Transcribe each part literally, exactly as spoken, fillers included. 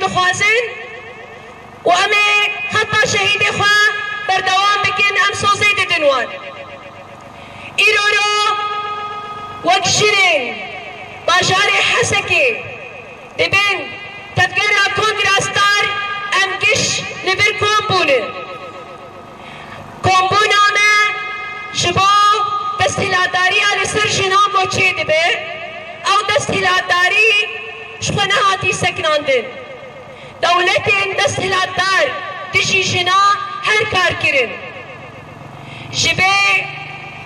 dixwazin û em ê xeta şehîdê xwe berdewam bikin, em sozê didin wan. Îro ro wek jinên bajarê Hesekê dibin tevgera Kongra Star, em giş li vir kom bûne. Kombûna me ji bo desthilatdariya li ser jinan ku çêdibe, ew desthilatdarî ji xwe nehatî sekinandin. Dewletên desthilatdar dijî jina her kar kirin. Ji vê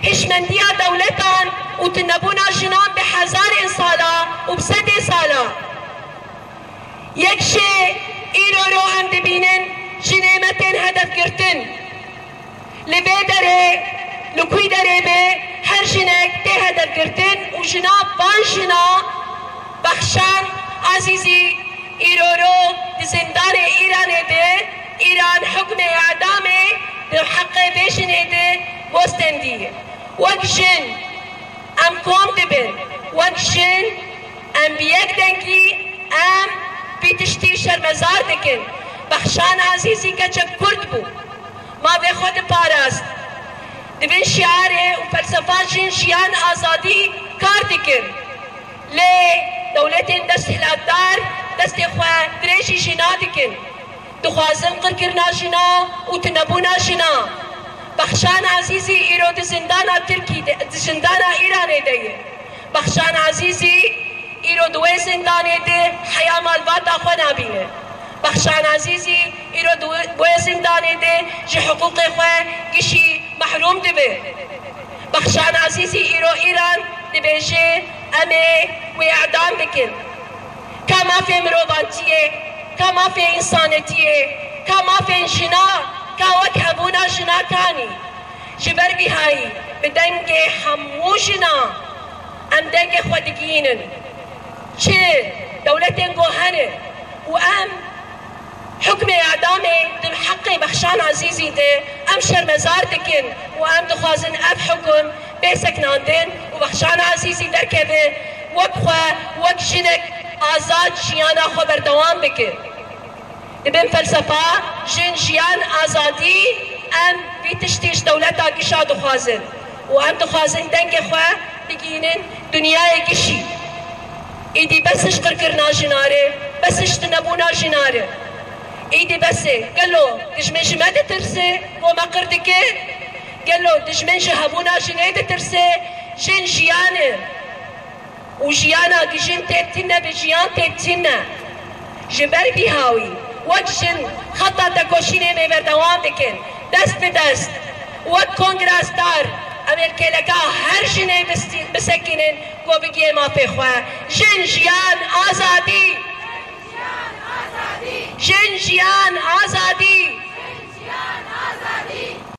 hişmendiya dewletan û tunebûna jinan bi hezarên sala û bi sedê sala. Yek jê îro ro em dibînin jinê me tên hedefgirtin. Li vê derê, li kûy derê be, her jinek tê hedefgirtin û jina van jina Bexşan Azîzî îro ro di zindanê Îranê de, Îran hukmê edamê di heqê vê jinê de bostendiye. Wek jin, em kom dibin. Wek jin, em bi yek dengî, em vî tiştî şermezar dikin. Bexşan Azîzî keçek Kurd bû. Mavê xwe diparast. Di bin şiarê û felsefa jin, jiyan, azadî kar dikir. Lê dewletên desthilatdar destê xwe dirêjî jina dikin. Dixwazin qirkirina jina û tunebûna jina. Bexşan Azîzî îro di zindana Tirkî de, di zindana Îranê de ye. Bexşan Azîzî îro di wê zindanê de heya malbata xwe nabîne. Bexşan Azîzî îro di wê, wê zindanê de ji hiqûqê xwe gişî mehrûm dibe. Bexşan Azîzî îro Îran dibêje, em ê wê edam bikin. Ka mafê mirovantiyê, ka mafê însanetiyê, ka mafên jina, ka wek hebûna jina kanî. Ji ber vî hayî, bi dengê hemû jina em dengê xwe digihînin. Çi dewletên ku hene û em hukmê edamê di heqê Bexşan Azîzî de, em şermezar dikin û em dixwazin ev hukum bê sekinandin û Bexşan Azîzî derkeve, wek xwe, wek jinek azad jiyana xwe berdewam bike. Di bin felsefa jin, jiyan, azadî, em vî tiştî ji dewleta gişa dixwazin û em dixwazin dengê xwe bigihînin dinyayê gişî. Îdî bes ji qirkirina jina re, bes ji tunebûna jina re. Îdî bes e. Gelo dijmin ji me ditirse, ku me qir dike? Gelo dijmin ji hebûna jinê ditirse? Jin jiyan e. Û jiyana gijin tê tune bi jiyan tê tune. Ji ber vî hawî, wek jin xeta tekoşînê me berdewam dikin, dest bi dest. Wek Kongra Star, em ê li kêleka her jinê bistî-, bisekinin, ku bigihê mafê xwe. Jin, jiyan, azadî! Jin, jiyan, azadî!